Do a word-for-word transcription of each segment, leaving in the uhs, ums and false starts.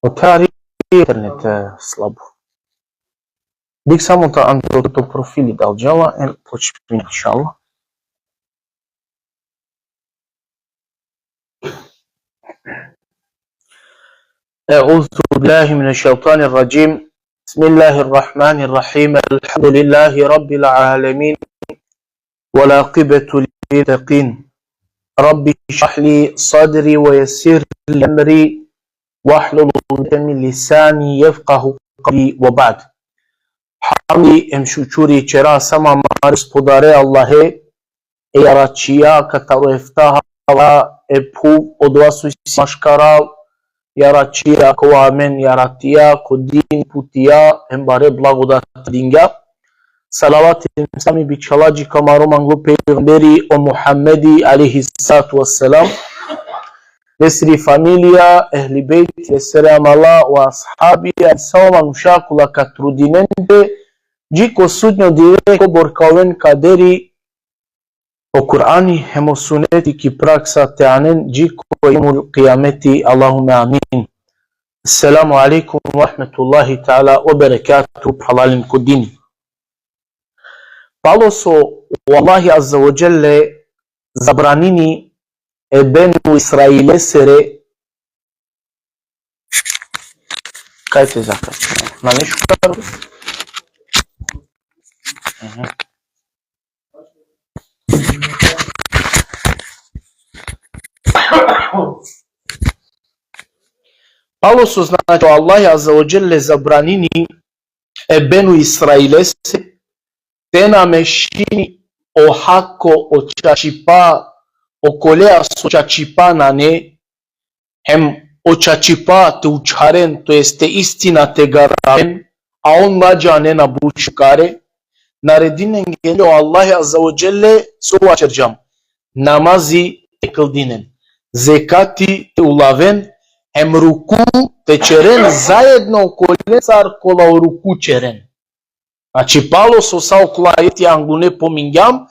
O tari internet e, slabo. Dik samo ta ando to profili dal džala, em počmini, inšallah. أعوذ بالله من الشيطان الرجيم. بسم الله الرحمن الرحيم. الحمد لله رب العالمين. والعاقبة للمتقين. رب اشرح لي صدري ويسر لي أمري واحلل عقدة من لساني يفقهوا قولي وبعد. Hamdi em šukuri ćera samo amare Gospodare Allahe, e jaračija kataro efta hava e phuv, odova so isi maškaral, jaračija kova amen jaratija, ko din putija, em bare blagodati dingja. Salavat em selami bičhala dži ko amaro manglo pejgamberi o Muhammedi alejhi salatu ve selam, lesiri familija, ehli bejt, lesere amala, o ashabija, sa o manuša kola ka trudinen pe, dži ko sudnjo dive kobor ka oven kaderi o Kur'ani hem o suneti ki praksa te anen dži ko jevmul kijameti, Allahumme amin. Esselamu alejkum ve rahmetullahi teala ve berekatuhu, phralalen ko dini. Palo so o Allahi Azze ve Dželle zabranini e Benu Israilesere. Kaj te zakačimo? Na nešto? Mhm. Palo so, znači, o Allahi Azze ve Dželle zabranini e Benu Israilese te namešini o hako, o čačipa, okolea so čačipa nane, hem o čačipa te učharen, to jest te istina te garaven, a on lađa nena but šukare, naredinenge o Allahi Azze ve Dželle so vaćerđam: namazi te kldinen, zekati te ulaven, hem ruku te ćeren zajedno kolencar kola o ruku ćeren. Znači, palo so sa okola ajeti anglune pomingjam,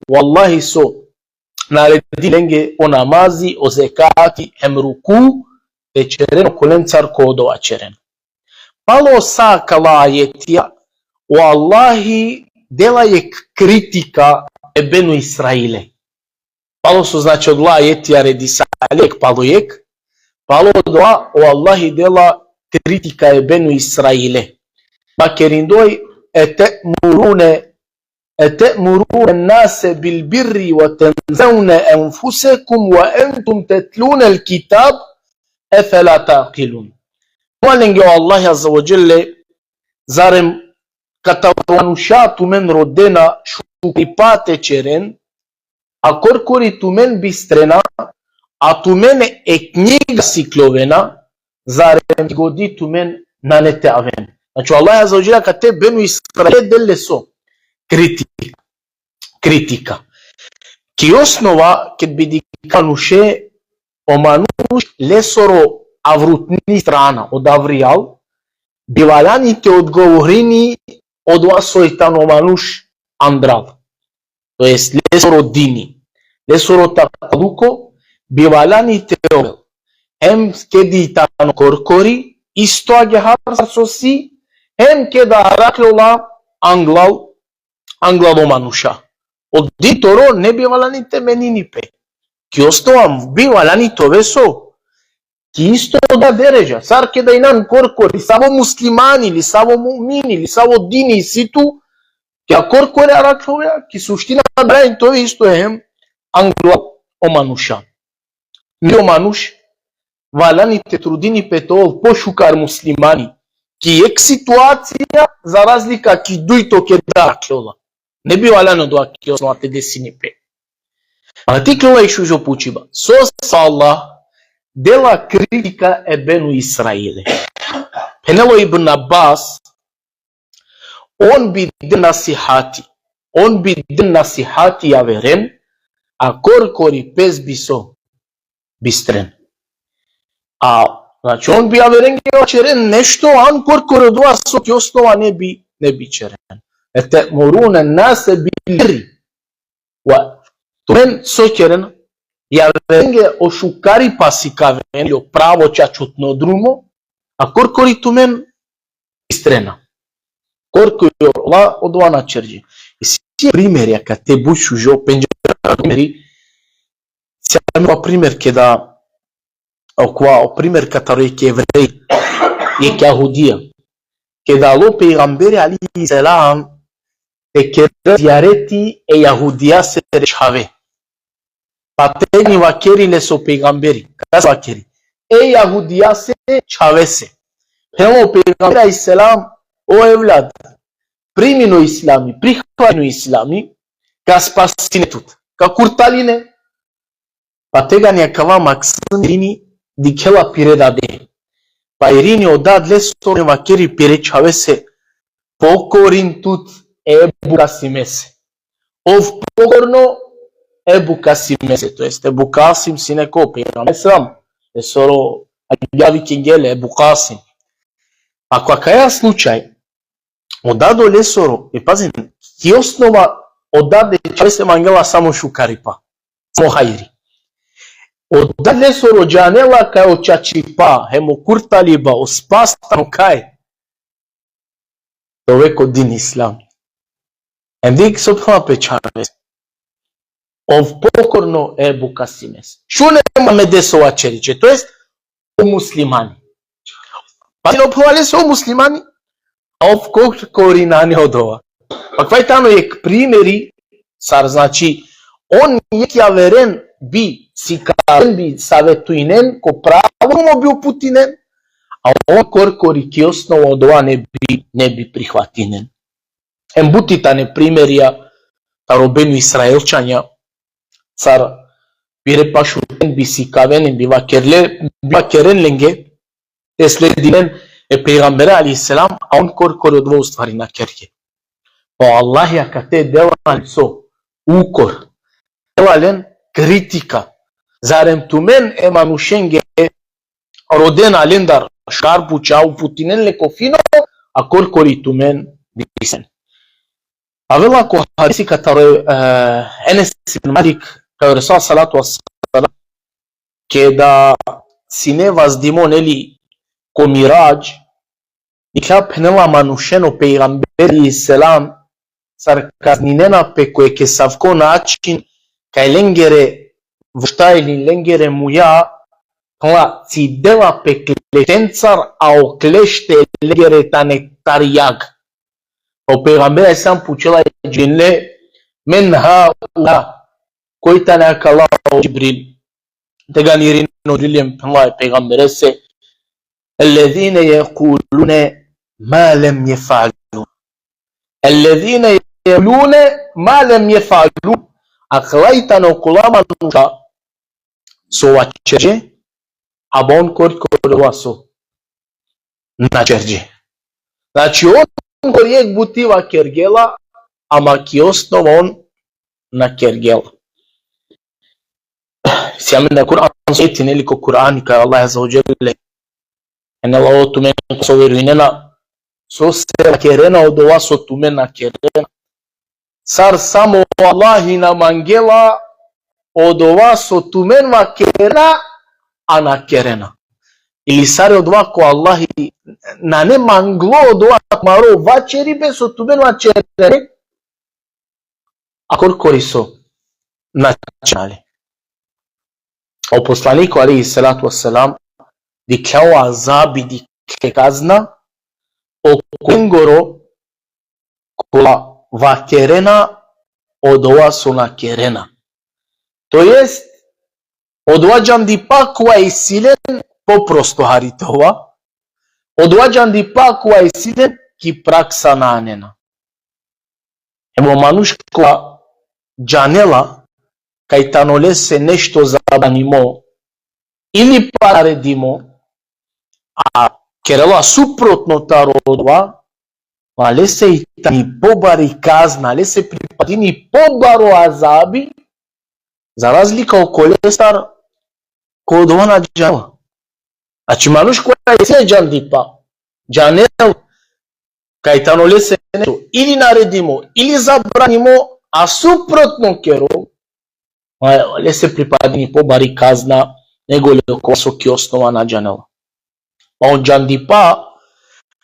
o Allahi so naredini lenge o namazi, o zekati, hem ruku, te ćeren okolencar ko odova ćeren. Palo sa akala ajetija, o Allahi dela jek kritika e Benu Israile. Palo so, znači, odola ajetija redisale jek palo jek, palo odova o Allahi dela kritika e Benu Israile. Vakerindoj: أتأمرون، أتأمرون الناس بالبر وتنسون أنفسكم وأنتم تتلون الكتاب أفلا تعقلون. Vakerindoj o Allahi Azze ve Dželle: zarem kataro manuša tumen rodena šukaripa te ćeren, a korkori tumen bistrena, a tumen e knjiga sikljovena, zarem godi tumen nane te aven. Znači, o Allah Azze ve Dželle kate Benu Israile del le so? Kritika. Kritika. Ki osnova, ked bi dikha manuše, o manuš lesoro avrutni strana, o davrijal, bi valjani te odgovorini odova soj tano manuš andral. To jest, lesoro dini, lesoro takvaluko, bi valjani te ovel hem kedi tano korkori, isto agjaar sar so si, hem keda arakhlola anglal, anglal o manuša. O din toro ne bi valjani te menini pe. Ki osnova bi valjani te ove so? Ki isto da deredža. Sar keda inan korkori, savo muslimani, ili savo mu'mini, ili savo dini isi tu, ki a korkori arakhlovea, ki suština bi valjani te ove isto hem anglal o manuša. Nego o manuš valjani te trudini pe te ol pošukar muslimani ki jek situacija, za razlika ki dujto keda arakhlola. Ne bi valjani odova ki osnova te desini pe. A ti kljova i šužo pučiba. So sa Allah dela kritika e Benu Israile. Phenel o Ibn Abbas, on bi den nasihati. On bi den nasihati javeren, a korkori pes bi so? Bistren. A, znači, on bi javerenge ćeren nešto, a on korkori odova so ki osnova ne bi, ne bi ćeren. أتأمرون الناس بالبر و tumen so ćeren, javerenge o šukaripa sikaven, o pravo čačutno drumo, a korkori tumen bistrena. Korkori ola odova na ćerđe. Isi primerja kate but šužo, pendžarda primeri, sijam pa primer keda, okova, o primer kataro jekh jevrej, jekh jahudija. Keda alo pejgamberi alejhi selam te kerel zijareti e jahudijasere čhave. Pa tegani vakeri lese o pejgamberi. Kase vakeri? E jahudijasere čhavese. Hem o pejgamberi alejhi selam: O evlad, primin o islami, prihvatin o islami, ka spasine tut, ka kurtaline. Pa tegani akava maksum irini dikhela pire dade. Pa irini o dad lesoro hem vakeri pire čhavese: Pokorin tut, e Ebu Kasimese. Ov pokorno Ebu Kasimese, to jest Ebu Kasim sine ko? Pejgamberi alejhi selam, lesoro agjaar vikingje le Ebu Kasim. Ako akaja slučaj, o dado lesoro, e pazin, ki osnova o dad e čhavese mangela samo šukaripa, samo hajri. O dad lesoro džanela kaj o čačipa, hem o kurtaliba, o spas tano kaj? Te ove ko din islam. Em dikh so phenela pe čhaves: Ov pokorno Ebu Kasimese. Šun e Muhammede so vaćeri će, to jest o muslimani. Pa sine phenela lese o muslimani, a ov korkori nane odova. Pa akava tano jekh primeri sar, znači, on jekh javeren bi sikaven, bi savetujnen ko pravo, mo bi uputinen, a on korkori ki osnova odova ne bi, ne bi prihvatinen. Em but i tane primerja taro Benu Israilćanja, sar pire pašuten bi sikaven, bi vakerle, bi vakeren lenge te sledinen e pejgambere alejhi selam, a on korkori odova u stvari na kergje. Pa o Allahi akate dela len so? Ukor. Dela len kritika. Zarem tumen e manušenge rodena lendar šar buća, uputinen le ko fino, a korkori tumen bistren. Avela ko hadisi kataro, e, Enes ibn Malik, kaj o Resul salatu wassalam, keda sine vazdimo, neli, ko Miradž, dikhlja, phenela, manušen o pejgamberi alejhi selam sar kazninena pe ko jekh esavko način, kaj lengere vušta ili lengere muja, phenela, cidela pe kleštencar, a o klešte lengere tane tar jag. O pejgamberi alejhi selam pučela e Džibrile: Men haula? Koj tane akala, o Džibril? Tegani irini o Džibril hem phenela e pejgamberese: Ellezine jekulune ma lem jefalun. Ellezine jekulune ma lem jefalun. Akala i tane okola manuša so vaćerđe, a on korkori odova so na ćerđe. Znači, on korkori jekh buti vakergela, ama ki osnova on na kergela. Isi amen da Kur'an, seti, neli, ko Kur'ani kaj Allah azze ve dželle phenela: O tumen so verujnena, sose vakerena odova so tumen na kerena? Sar samo o Allahi na mangela odova so tumen vakerena, a na kerena? Ili sar odova ko Allahi nane manglo odova tumaro vaćeribe so tumen vaćerena, a korkori so na ćerena le? O poslaniko alejhi salatu vesselam dikhlja o azabi, dikhlja kazna okolengoro kola vakerena odova so na kerena. To jest, odova džandipa kova isi len, poprosto hari te ova, odova džandipa kova isi len ki praksa na anena. Hem o manuš kova džanela kaj tano lese nešto zabranimo ili pa naredimo, a kerela suprotno taro odova, pa lese i tani pobari kazna, lese pripadini pobaro azabi, za razlika okolestar ko odova na džanela. Znači, manuš kova isi e džandipa, džanel kaj tano lese nešto ili naredimo, ili zabranimo, a suprotno kerol, ma lese pripadini pobari kazna, nego li okova so ki osnova na džanela. A on džandipa,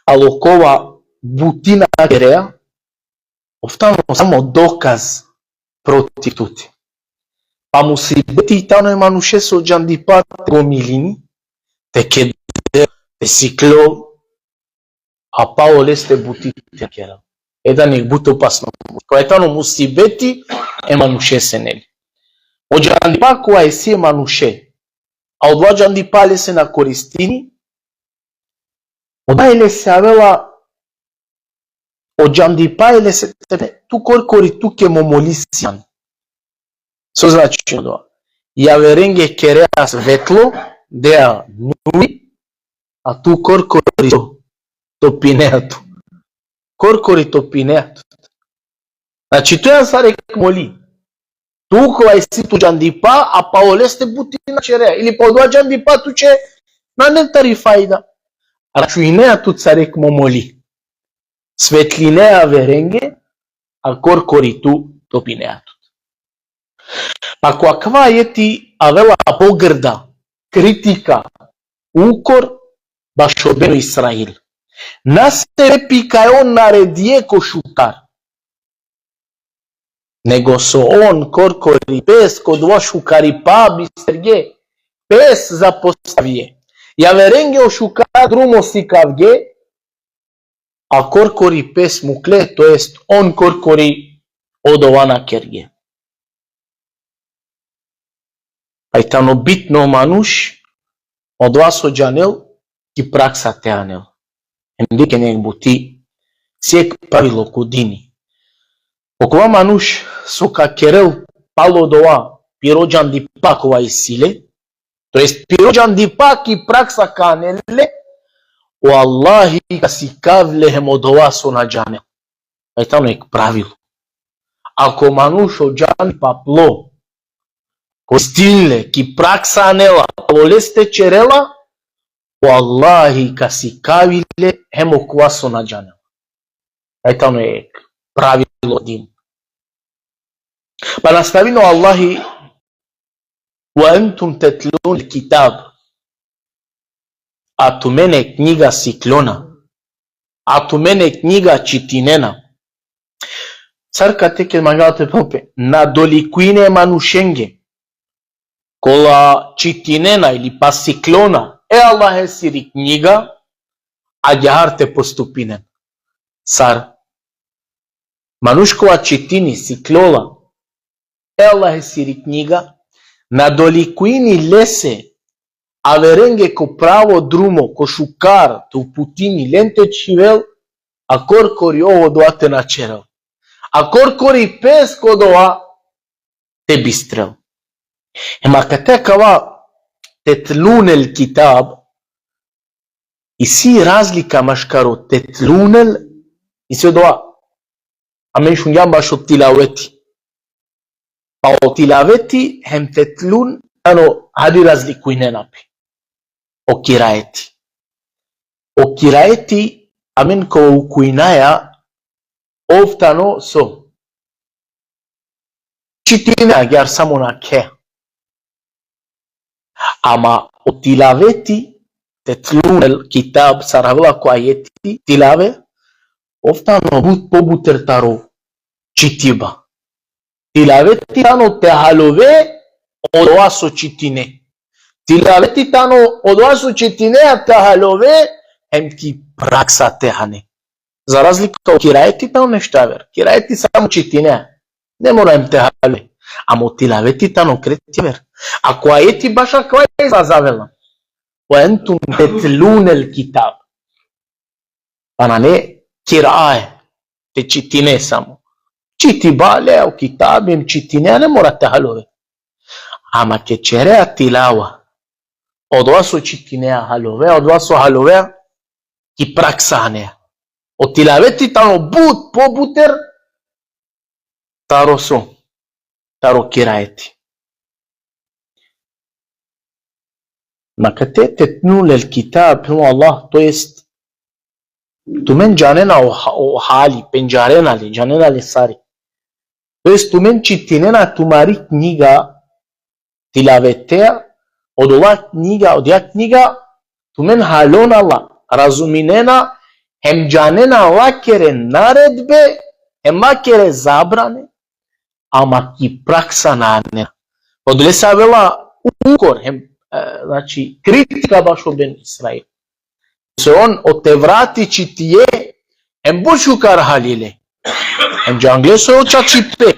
alo kova buti na kerea, ov tano samo dokaz protiv tute. Pa musibeti tano e manuše so džandipa te gomilini, te kedel, te siklol, a palo leste buti te kerel. E tano jekh but opasno. Kova tano musibeti e manušese, neli. O džandipa kova isi e manuše, a odova džandipa lese na koristini, odova lese avela, o džandipa lese, tu korkori tuke momoli sian. So znači odova? Javerenge kerea svetlo, dea nuri, a tu korkori topinea tut. Korkori topinea tut. Znači, tu sian sar jekh moli. Tu kova isi tu džandipa, a palo leste buti na ćerea. Ili pa odova džandipa tuće nane tari fajda. Računinea tut sar jekh momoli. Svetlinea javerenge, a korkori tu topinea tut. Pa ko akava ajeti avela pogrda, kritika, ukor bašo Benu Israil. Na sebepi kaj on naredinđe ko šukar, nego so on korkori pes ko dova šukaripa bisterđe, pes zapostavinđe. Javerenge o šukar drumo sikavđe, a korkori pes mukle, to jest on korkori odova na kerđe. Pa i tano bitno manuš, odova so džanel, ki praksa te anel. Em dikhen jekh buti, si jekh pravilo ko dini. Okova manuš so ka kerel palo dova piro džandipa kova isi le, to jest piro džandipa ki praksa ka anel le, o Allahi ka sikavel le hem odova so na džanel. Aj tano jekh pravilo. Ako manuš o džandipa plo, koristinel le, ki praksa anela, palo leste ćerela, o Allahi ka sikavel le hem okova so na džanel. Aj tano jekh pravilo din. Pa nastavini o Allahi: "Ve entum tetlunel kitab." A tumen e knjiga siklona. A tumen e knjiga čitinena. Sar kate ked mangava te phenel pe, na dolikujne manušenge kola čitinena ili pa siklona e Allahesiri knjiga, agjaar te postupinen. Sar? Manuš kova čitini, siklola e Allahesiri knjiga, na dolikujini lese averenge ko pravo drumo, ko šukar te uputini len, te čhivel, a korkori ov odova te na ćerel. A korkori pes ko dova te bistrel. Em akate akava tetlunel kitab, isi razlika maškaro tetlunel, isi odova, amen šungjam bašo tilaveti. Pa o tilaveti hem tetlun, ano, hari razlikujnena pe. O kiraeti. O kiraeti, amen ko ukujnaja, ov tano so? Čitine, agjaar samo nakhe. Ama o tilaveti, tetlunel kitab, sar avela ko ajeti, tilave, ov tano but pobuter taro čitiba. Tilaveti tano te halove odova so čitine. Tilaveti tano odova so čitine, a te halove, hem ki praksa te ane. Za razlika o kiraeti tano nešto aver. Kiraeti samo čitine. Ne mora hem te halove. Ama o tilaveti tano kreti aver. A ko ajeti baš akava izraz avela: "Ve entum tetlunel kitab." Pa nane kirae, te čitine samo. Čitiba le o kitabi, em čitine, a ne mora te halove. Ama ked ćerea tilava, odova so čitinea halove, odova so halovea, ki praksa anea. O tilaveti tano but pobuter taro so? Taro kiraeti. Ma kate tetlunel kitab, hem o Allah, to jest, tumen džanena o ha-, o hali, pendžarena le, džanena le sari. To jest, tumen čitinena tumari knjiga, tilavetea, odola knjiga, odija knjiga, tumen halon Allah, razuminena, hem džanena lakere naredbe, hem lakere zabrane, ama ki praksa nane. Odolese avela ukor, hem, e, znači, kritika bašo Beni Israil. Se on o Tevrati čitije, hem but šukar halile. Hem džangle so o čačipe.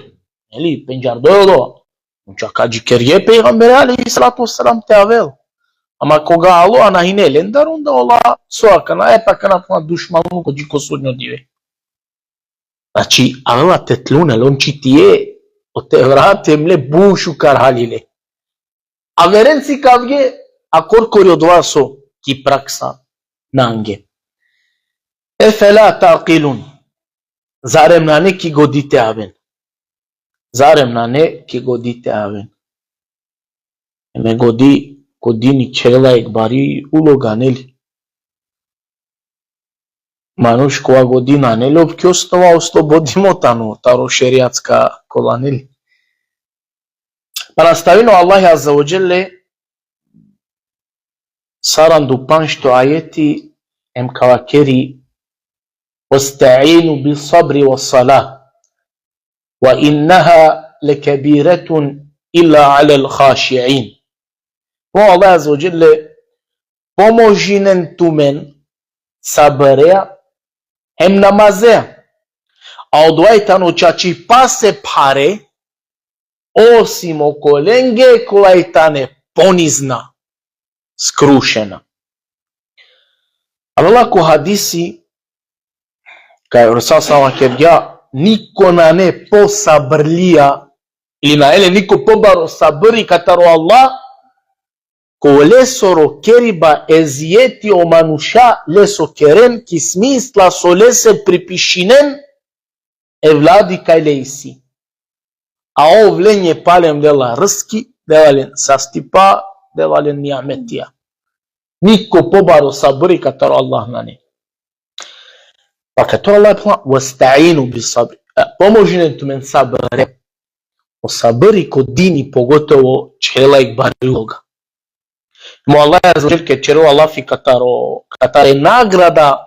Eli, pendžardo je odova. On čak adžikergje pejgambere alejhi salatu vesselam te avel. Ama koga alo, a na hine lendar, onda ola so akana, e pa akana pana dušmanluko dži ko sudnjo dive. Znači, avela te tlunel, on čitije o Tevrati, hem le but šukar halile. Averen sikavge, a korkori odova so ki praksa nange. Efela taqilun. Zarem nane ki godi te aven? Zarem nane ki godi te aven? Hem e godi ko dini kerela jekh bari uloga, neli? Manuš kova godi nane le, ov ki osnova oslobodimo tano taro šerijatska kola, neli? Pa nastavini o Allah azze ve dželle, sarandu pandžto ajeti, hem ka vakeri: "Vesta'inu bis sabri was salah, ve inneha lekebiretun illa alel haši'in." O Allah azze ve dželle: "Pomožinen tumen sabrea hem namazea. A odova i tano čačipase phare, osim okolenge kola i tane ponizna, skrušena." Avela ko hadisi, kaj o Resul sallallahu alejhi ve sellem vakergja: "Niko nane posabrlija, ili nane le niko pobaro sabri kataro Allah, ko lesoro keriba ezijeti o manuša leso keren, ki smisla so lese pripišinen evladi kaj le isi. A ov lenđe palem dela rizki, dela len sastipa, dela len nijametija. Niko pobaro sabri kataro Allah nane." Pa kataro Allah phenela: "Vesta'inu bis sabri." E, pomožinen tumen sabre. O sabri ko dini pogotovo čhela jekh bari uloga. Mo Allah azze ve dželle ked čerela o lafi kataro, katare nagrada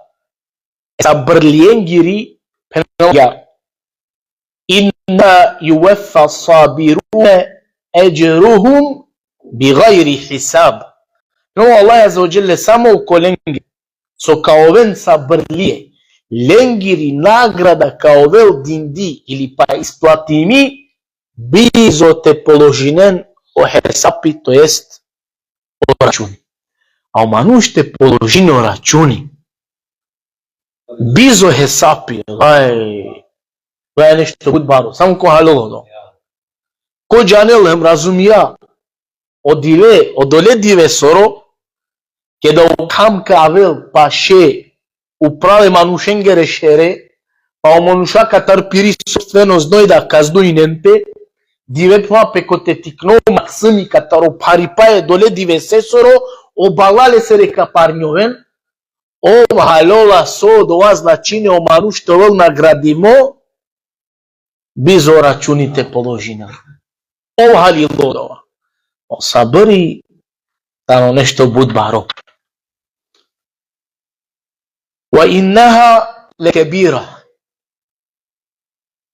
sabrlengiri, phenela: "Innema juveffa sabirune edžruhum bi gajri hisab." No, Allah azze ve dželle samo okolenge so ka oven sabrlije, lengiri nagrada ka ovel dindi ili pa isplatimi, bizo te položinen o hesapi, to jest o računi. A o manuš te položini o računi bizo hesapi, laj, laj nešto but baro, samo ko halilo do. Ko džanel hem razumija, o dive, odole divesoro, keda o kham ka avel paše uprave manušengere šere, pa o manuša katar piri sopstveno znoj da kaznuinen pe, dive phenela pe kote tikno maksimi kataro pharipaja dole divesesoro, o bala lesere ka parnjoven, ov halola so odova značini o manuš te ovel nagradimo, bizo računi te položina. Ov halilo odova. O sabri tano nešto but baro. Ve inneha lekebira.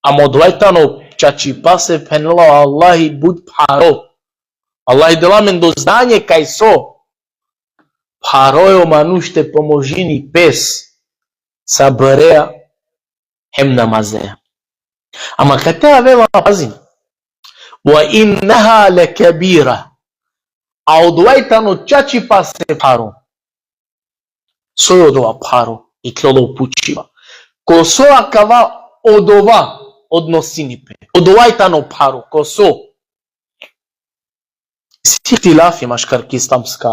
Ama odova i tano čačipase, phenela o Allahi, but pharo. Allahi dela amen do znanje kaj so pharo i o manuš te pomožini pes sabrea hem namazea. Ama kate avela, pazin. Ve inneha lekebira. A odova i tano čačipase pharo. So i odova pharo? Iklolo pučiba. Ko so akava odova odnosini pe? Odova i tano pharo. Ko so? Isi ihtilafi maškar ki islamska,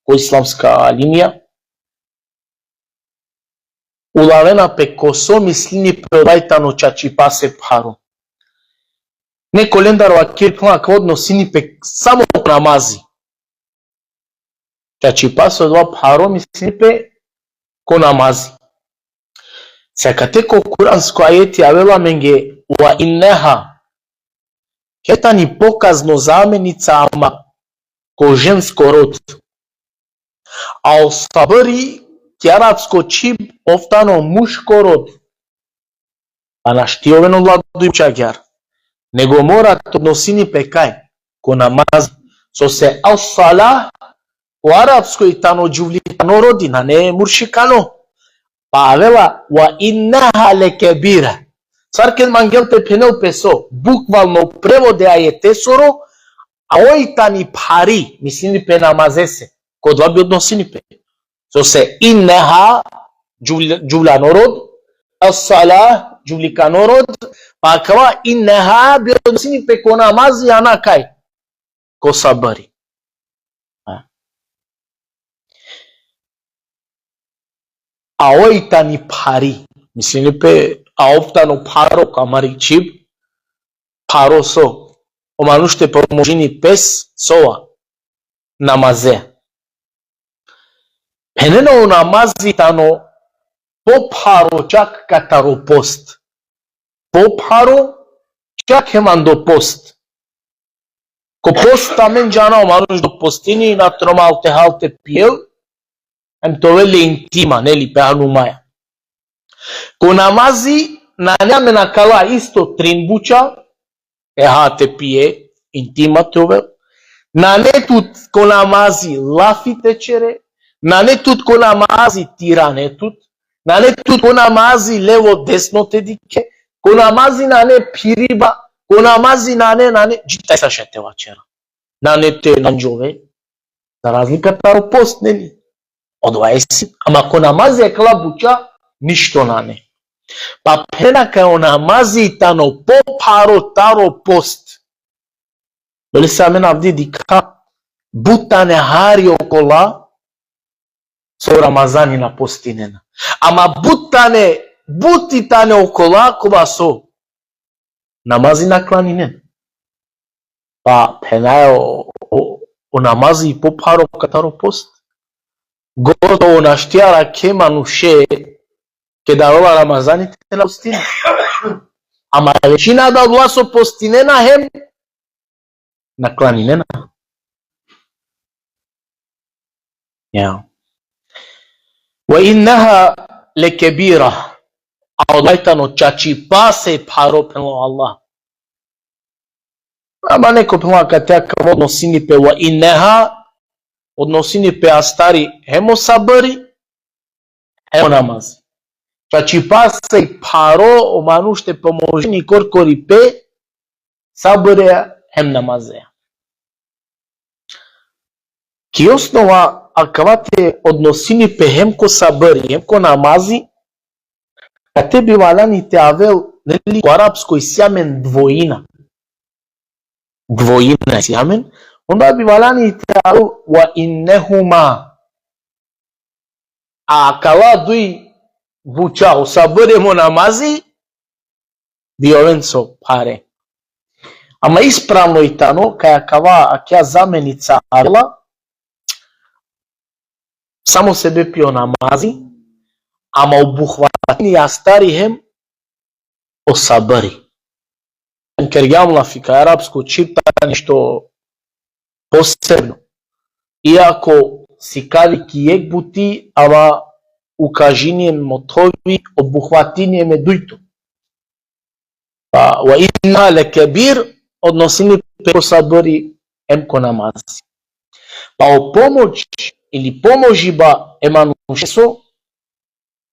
ko islamska linija. Ulavena pe ko so mislini pe odova i tano čačipase pharo. Neko lendar vakeri, phenela, ka odnosini pe samo ko namazi. Čačipase odova pharo mislini pe ko namazi. Sa kate ko kuransko ajeti avela amenge: ve inneha. Keda tani pokazno zamenica ama ko žensko rod. A o sabri, ki arapsko čhib, ov tano muško rod. A našti oven odola duj buča agjaar. Nego mora te odnosini pe kaj? Ko namaz. Sose as-salah, ko arapsko i tano džuvlikano rodi, nane muršikano. Pa avela, ve inneha lekebira. Sar ked mangel te phenel pe so, bukvalno prevod e ajetesoro, a oj tani phari, mislini pe namazese. Ko odova bi odnosini pe. Sose inneha, džuvl-, džuvljano rod, as-salah, džuvlikano rod, pa akava inneha bi odnosini pe ko namazi, a na kaj? Ko sabri. A. A oj tani phari. Mislini pe, a ov tano pharo, ko amari čhib, pharo so. O manuš te pomožini pes, sova? Namaze. Phenena o namazi tano popharo čak kataro post. Popharo čak hem ando post. Ko post amen džana o manuš dok postini, na tromal te hal te pijel, em te ovel le intima, neli, pe hanumaja. Ko namazi, nane amen akala isto trin buča, e ha te pije, intima te ovel. Nane tut ko namazi lafi te čere, nane tut ko namazi tirane tut, nane tut ko namazi levo desno te dikhe, ko namazi nane phiriba, ko namazi nane, nane, dži tajsa šaj te vaćera. Nane te nanđove, za razlika taro post, neli? Odova isi, ama ko namazi akala buča ništo nane. Pa phena kaj o namazi tano popharo taro post. Dole se amen avdi dikha, but tane hari okola so Ramazani na postinena. Ama but tane, buti tane okola kova so namazi na klaninena. Pa phenaja o, o, o namazi popharo kataro post. Gotovo našti arakhe manuše keda avela Ramazani te na postinel. Ama većina adala so postinena hem na klaninena. Ja. Ve inneha lekebira. A odova tano čačipase pharo, phenlo Allah. Ama neko phenla kaj akava odnosini pe ve inneha, odnosini pe astari hem o sabri, hem o namazi. Čačipase pharo o manuš te pomožini korkori pe sabreja hem namazeja. Ki osnova akava te odnosini pe hem ko sabri, hem ko namazi, kate bi valjani te avel, neli, ko arapsko isi amen dvojina. Dvojina isi amen, onda bi valjani te avel ve innehuma. A akala duj buča, o sabri hem o namazi, bi oven so phare. Ama ispravno i tano kaj akava, akaja zamenica avela samo sebepi o namazi, ama obuhvatini astari hem o sabri. Kergjam lafi kaj arapsko čhib tani nešto posebno. Iako sikavi ki jekh buti, ama ukažini hem mothovi, obuhvatini hem e dujto. Pa, ve inneha lekebir, odnosini pe ko sabri hem ko namazi. Pa o pomoć ili pomožiba e manušeso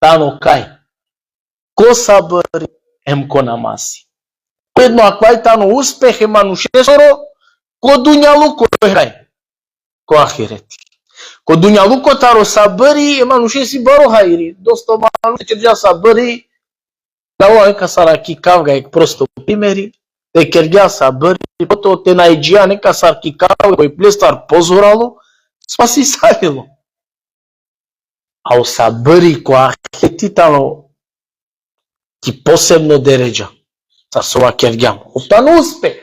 tano kaj? Ko sabri hem ko namazi. Ujedno akava i tano uspeh e manušesoro, ko dunjaluko kaj? Ko ahireti. Ko dunjaluko taro sabri e manušesi baro hajri. Dosta manuš kergja sabri, da, ova neka sar ki kavga, jekh prosto primeri, te kergja sabri, poto te naiđija neka sar ki kavga, koj plestar pozoralo, spasisalilo. A o sabri ko ahireti tano ki posebno deredža. Sar so vakergjam, ov tano uspeh.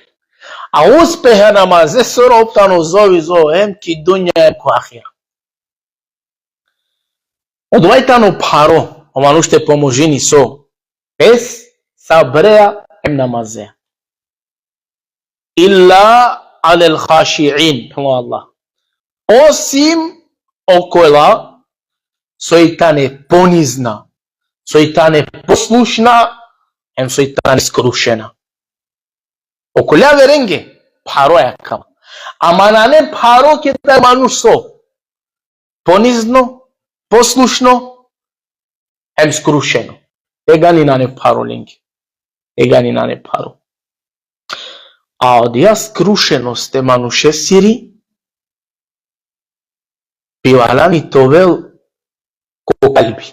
A uspeh e namazesoro ov tano zovi zov hem ki dunja hem ko ahira. Odova i tano pharo, o manuš te pomožini so? Pes, sabreja hem namazea. Illa alel haši'in, phenlo Allah. Osim okola soj tane ponizna, soj tane poslušna, hem soj tane skrušena. Okola verenge, pharo akava. Ama nane pharo keda manuš so ponizno, poslušno, hem skrušeno. Tegani nane pharo lenge. Tegani nane pharo. A odija skrušenost e manušesiri, pi valjani te ovel ko kalbi.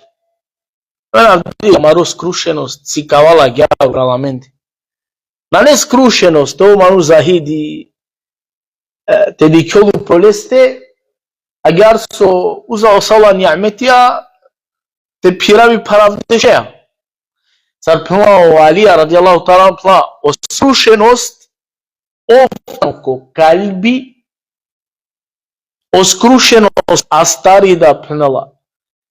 Ana, amaro skrušenost sikavela agjaar amende. Nane skrušenost, o manuš zahidi, e, te dikhjol upro leste, agjaar so uza ostala nimetija te phiravi phravde šeja. Sar phenela o Alija radijallahu teala anhu, phenela, o skrušenost ov tano ko kalbi, o skrušenost astari da, phenela,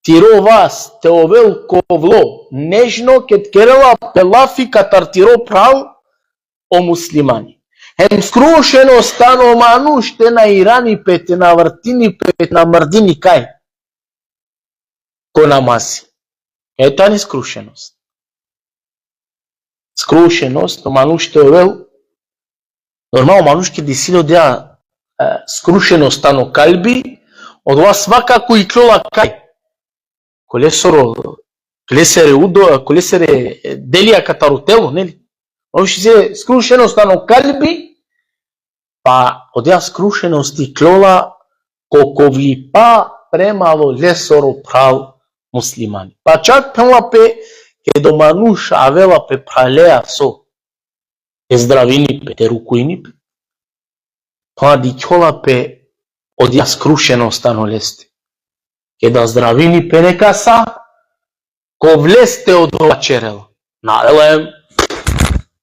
tiro vas te ovel kovlo, nežno ked kerela pe lafi katar tiro phral o muslimani. Hem skrušenost tano manuš te na irani pe, te na vrtini pe, te na mrdini kaj ko namazi. E tani skrušenost. Skrušenost, o manuš te ovel, normalno, manuš ked isi le odija, e, skrušenost tano kalbi, odova svakako iklola kaj? Ko lesoro, ko lesere udo, ko lesere delija kataro telo, neli? Manuš isi le skrušenost tano kalbi, pa odija skrušenost iklola ko kovlipa prema o lesoro phral muslimani. Pa čak phenela pe, keda o manuš avela pe phralea so, te zdravini pe, te rukuini pe, pa dikhjola pe odija skrušenost tano leste. Keda zdravini pe nekasa, kovleste odova ćerela. Na, ela em,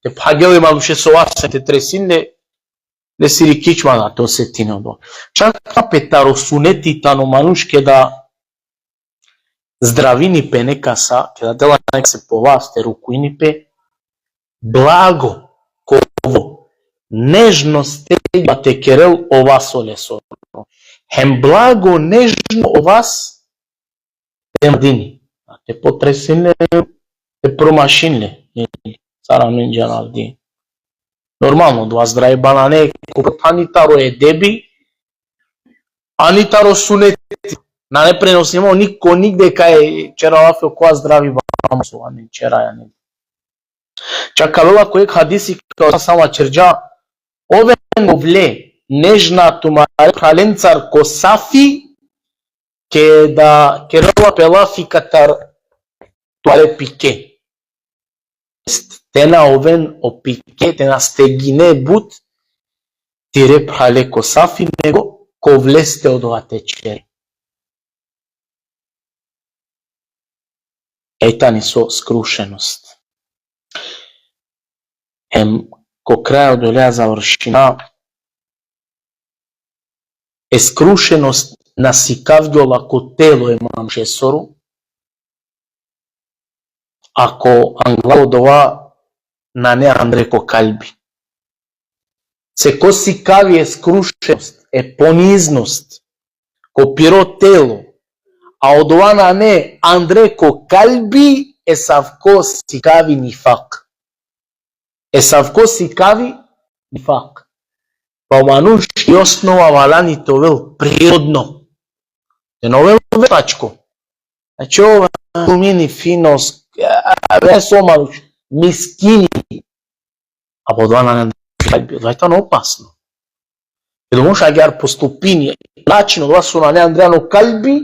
te phagel e manušesoro vas, te tresin le, lesiri kičma da te osetini odova. Čak pe taro suneti tano manuš keda zdravini pe nekasa, keda dela nekase po vas te rukuini pe, blago, kovlo, nežno stegba te kerel o vaso lesoro. Hem blago, nežno o vas te mrdini. Te potresin le, te promašin le. Sar amen džanav di. Normalno, odova zdravela nane ko protani taro edebi, ani taro suneti. Nane prenosimo niko nigde kaj ćera lafi okova zdravi bamo so, amen ćeraja, ne. Čak avela ko jekh hadisi kaj o sallallahu alejhi ve sellem vaćerđa, oven kovle, nežna tumare phralencar ko safi, keda kerela pe lafi katar tumare pike. Te na oven o pike, te na stegine but tire phrale ko safi, nego kovleste odova te ćere. E tani so skrušenost. Hem ko kraj odoleja završina, e skrušenost na sikavgjola ko telo e manušesoro, ako anglal odova nane andre ko kalbi. Se ko sikavi e skrušenost, e poniznost, ko piro telo, a odova nane andre ko kalbi, e savko sikavi nifak. E savko sikavi nifak. Pa o manuš i osnova valjani te ovel prirodno. Te na ovel veštačko. Znači, ov mini finos, a, a, so manuš, miskini. A po odova nane andre ko kalbi, odova tano opasno. Keda o manuš agjaar postupini, način odova so nane andre ano kalbi,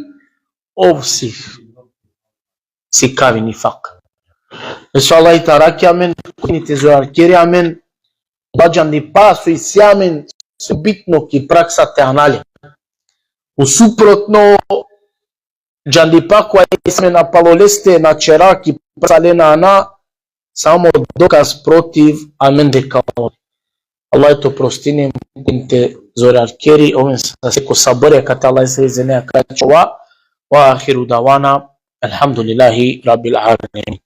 ov si, sikavi nifak. E so Allah te arakhel amen, te zorarkeri amen, odova džandipa so isi amen, so bitno ki praksa te ana le. U suprotno, džandipa koja isi amen, a palo leste na ćera ki praksa le na ana, samo dokaz protiv amende ka ovel. Allah te prostini, te zorarkeri, oven sar ko sabri, kate Allah se izine ka čova. Ve ahiru davana, elhamdulillahi rabbil alemin.